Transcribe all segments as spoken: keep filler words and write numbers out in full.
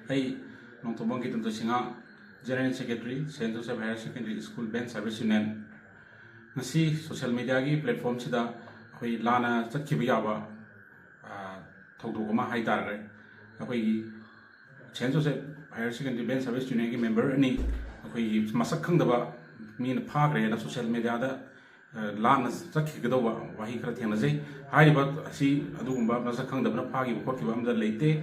ꯑꯩ ꯅꯣꯡꯊꯣꯝꯕꯝ ꯀꯤꯔꯇꯟ ꯇꯣꯏꯁꯤꯡꯉꯥ, General Secretary, Saint Joseph Higher Secondary School Band Service Union꯫ ꯉꯁꯤ social media ꯒꯤ platform ꯁꯤꯗ ꯑꯩꯈꯣꯏ ꯂꯥꯟꯅ ꯆꯠꯈꯤꯕ ꯌꯥꯕ, ꯑ, ꯊꯧꯗꯣꯛ ꯑꯃ ꯍꯥꯏ ꯇꯥꯔꯒꯗꯤ, ꯑꯩꯈꯣꯏꯒꯤ Saint Joseph Higher Secondary Band Service Union ꯒꯤ member ꯑꯅꯤ ꯑꯩꯈꯣꯏꯒꯤ ꯃꯁꯛ ꯈꯪꯗꯕ ꯃꯤꯅ ꯐꯥꯈ꯭ꯔꯦꯅ social media ꯗ, ꯑ, ꯂꯥꯟꯅ ꯆꯠꯈꯤꯒꯗꯧꯕ ꯋꯥꯍꯩ ꯈꯔ ꯊꯦꯡꯅꯖꯩ꯫ ꯍꯥꯏꯔꯤꯕ ꯑꯁꯤ ꯑꯗꯨꯒꯨꯝꯕ ꯃꯁꯛ ꯈꯪꯗꯕꯅ ꯐꯥꯈꯤꯕ ꯈꯣꯠꯈꯤꯕ ꯑꯃꯠꯇ ꯂꯩꯇꯦ꯫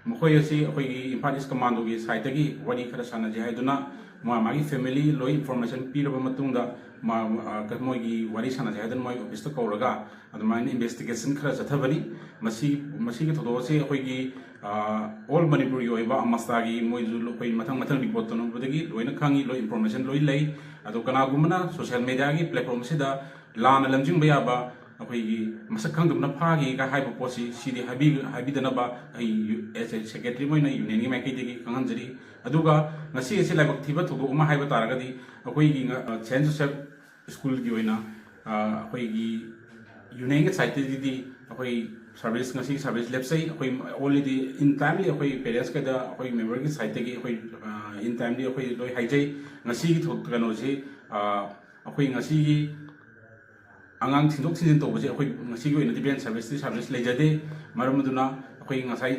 ꯃꯈꯣꯏ ꯑꯁꯤ ꯑꯩꯈꯣꯏꯒꯤ ꯏꯝꯐꯥꯜ East Commando ꯒꯤ side ꯇꯒꯤ ꯋꯥꯔꯤ ꯈꯔ ꯁꯥꯟꯅꯖꯦ ꯍꯥꯏꯗꯨꯅ ꯃꯥ ꯃꯥꯒꯤ family ꯂꯣꯏ information ꯄꯤꯔꯕ ꯃꯇꯨꯡꯗ ꯃꯥ, ꯑ, ꯃꯣꯏꯒꯤ ꯋꯥꯔꯤ ꯁꯥꯟꯅꯖꯦ ꯍꯥꯏꯗꯨꯅ ꯃꯣꯏ office ꯇ ꯀꯧꯔꯒ ꯑꯗꯨꯃꯥꯏꯅ investigation ꯈꯔ ꯆꯠꯊꯕꯅꯤ꯫ ꯃꯁꯤ, ꯃꯁꯤꯒꯤ ꯊꯧꯗꯣꯛ ꯑꯁꯤ ꯑꯩꯈꯣꯏꯒꯤ, ꯑ, all ꯃꯅꯤꯄꯨꯔꯒꯤ ꯑꯣꯏꯕ ꯑꯃꯁꯇꯥꯒꯤ ꯃꯣꯏꯁꯨ ꯑꯩꯈꯣꯏ ꯃꯊꯪ ꯃꯊꯪ report ꯇꯧꯅꯕꯗꯒꯤ ꯂꯣꯏꯅ ꯈꯪꯉꯤ, ꯂꯣꯏ information ꯂꯣꯏ ꯂꯩ꯫ ꯑꯗꯣ ꯀꯅꯥꯒꯨꯝꯕꯅ social media ꯒꯤ platform ꯑꯁꯤꯗ ꯂꯥꯟꯅ ꯂꯝꯖꯤꯡꯕ ꯌꯥꯕ ꯑꯩꯈꯣꯏꯒꯤ ꯃꯁꯛ ꯈꯪꯗꯕꯅ ꯐꯥꯈꯤꯒ ꯍꯥꯏꯕ ꯄꯣꯠꯁꯤ, ꯁꯤꯗꯤ ꯍꯥꯏꯕꯤ-, ꯍꯥꯏꯕꯤꯗꯅꯕ ꯑꯩ ꯌꯨ-, as a secretary ꯑꯃ ꯑꯣꯏꯅ union ꯒꯤ ꯃꯥꯏꯀꯩꯗꯒꯤ ꯈꯪꯍꯟꯖꯔꯤ꯫ ꯑꯗꯨꯒ ꯉꯁꯤ ꯑꯁꯤ ꯂꯥꯏꯕꯛ ꯊꯤꯕ ꯊꯧꯗꯣꯛ ꯑꯃ ꯍꯥꯏꯕ ꯇꯥꯔꯒꯗꯤ, ꯑꯩꯈꯣꯏꯒꯤ ꯉ-, ꯑ, Saint Joseph School ꯒꯤ ꯑꯣꯏꯅ, ꯑ, ꯑꯩꯈꯣꯏꯒꯤ union ꯒꯤ side ꯇꯒꯤꯗꯤ ꯑꯩꯈꯣꯏ service, ꯉꯁꯤꯒꯤ service ꯂꯦꯞꯆꯩ꯫ ꯑꯩꯈꯣꯏ already in timely ꯑꯩꯈꯣꯏ parents ꯀꯗ ꯑꯩꯈꯣꯏ member ꯒꯤ side ꯇꯒꯤ ꯑꯩꯈꯣꯏ, ꯑ, in timely ꯑꯩꯈꯣꯏ ꯂꯣꯏ ꯍꯥꯏꯖꯩ꯫ ꯉꯁꯤꯒꯤ ꯊꯧ-, ꯀꯩꯅꯣꯁꯤ, ꯑ, ꯑꯩꯈꯣꯏ ꯉꯁꯤꯒꯤ ꯑꯉꯥꯡ ꯊꯤꯟꯗꯣꯛ ꯊꯤꯟꯖꯤꯟ ꯇꯧꯕꯁꯦ ꯑꯩꯈꯣꯏ ꯉꯁꯤꯒꯤ ꯑꯣꯏꯅꯗꯤ band service ꯇꯤ service ꯂꯩꯖꯗꯦ꯫ ꯃꯔꯝ ꯑꯗꯨꯅ ꯑꯩꯈꯣꯏ ꯉꯁꯥꯏ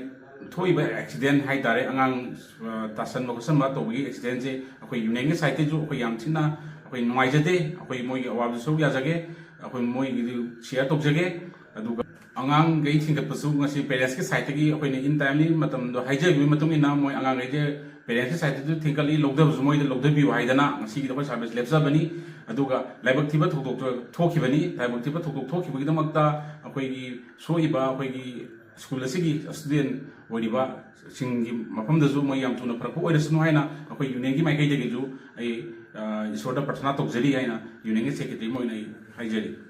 ꯊꯣꯛꯏꯕ accident ꯍꯥꯏ ꯇꯥꯔꯦ, ꯑꯉꯥꯡ, ꯑ, ꯇꯥꯁꯟꯕ ꯈꯣꯠꯆꯟꯕ ꯇꯧꯕꯒꯤ accident ꯁꯦ ꯑꯩꯈꯣꯏ union ꯒꯤ side ꯇꯩꯁꯨ ꯑꯩꯈꯣꯏ ꯌꯥꯝ ꯊꯤꯅ ꯑꯩꯈꯣꯏ ꯅꯨꯡꯉꯥꯏꯖꯗꯦ꯫ ꯑꯩꯈꯣꯏ ꯃꯣꯏꯒꯤ ꯑꯋꯥꯕꯗꯨ ꯁꯔꯨꯛ ꯌꯥꯖꯒꯦ, ꯑꯩꯈꯣꯏ ꯃꯣꯏꯒꯤꯗꯨ share ꯇꯧꯖꯒꯦ꯫ ꯑꯗꯨꯒ ꯑꯉꯥꯡꯈꯩ ꯊꯤꯟꯒꯠꯄꯁꯨ ꯉꯁꯤ parents ꯀꯤ side ꯇꯒꯤ ꯑꯩꯈꯣꯏꯅ in timely ꯃꯇꯝꯗꯣ ꯍꯥꯏꯖꯈꯤꯕꯒꯤ ꯃꯇꯨꯡ ꯏꯟꯅ ꯃꯣꯏ ꯑꯉꯥꯡꯈꯩꯁꯦ parents ꯀꯤ side ꯇꯁꯨ ꯊꯤꯟꯒꯠꯂꯤ, ꯂꯧꯊꯕꯁꯨ ꯃꯣꯏꯗ ꯂꯧꯊꯕꯤꯌꯨ ꯍꯥꯏꯗꯅ ꯉꯁꯤꯒꯤꯗꯤ ꯑꯩꯈꯣꯏ service ꯂꯦꯞꯆꯕꯅꯤ꯫ ꯑꯗꯨꯒ ꯂꯥꯏꯕꯛ ꯊꯤꯕ ꯊꯧꯗꯣꯛꯇꯣ ꯊꯣꯛꯈꯤꯕꯅꯤ꯫ ꯂꯥꯏꯕꯛ ꯊꯤꯕ ꯊꯧꯗꯣꯛ ꯊꯣꯛꯈꯤꯕꯒꯤꯗꯃꯛꯇ ꯑꯩꯈꯣꯏꯒꯤ ꯁꯣꯛꯏꯕ ꯑꯩꯈꯣꯏꯒꯤ school ꯑꯁꯤꯒꯤ student ꯑꯣꯏꯔꯤꯕꯁꯤꯡꯒꯤ ꯃꯐꯝꯗꯁꯨ ꯃꯣꯏ ꯌꯥꯝ ꯊꯨꯅ ꯐꯔꯛꯄ ꯑꯣꯏꯔꯁꯅꯨ ꯍꯥꯏꯅ ꯑꯩꯈꯣꯏ union ꯒꯤ ꯃꯥꯏꯀꯩꯗꯒꯤꯁꯨ ꯑꯩ, ꯑ, ꯏꯁꯣꯔꯗ ꯄ꯭ꯔꯊꯅꯥ ꯇꯧꯖꯔꯤ ꯍꯥꯏꯅ union ꯒꯤ secretary ꯑꯃ ꯑꯣꯏꯅ ꯑꯩ ꯍꯥꯏꯖꯔꯤ꯫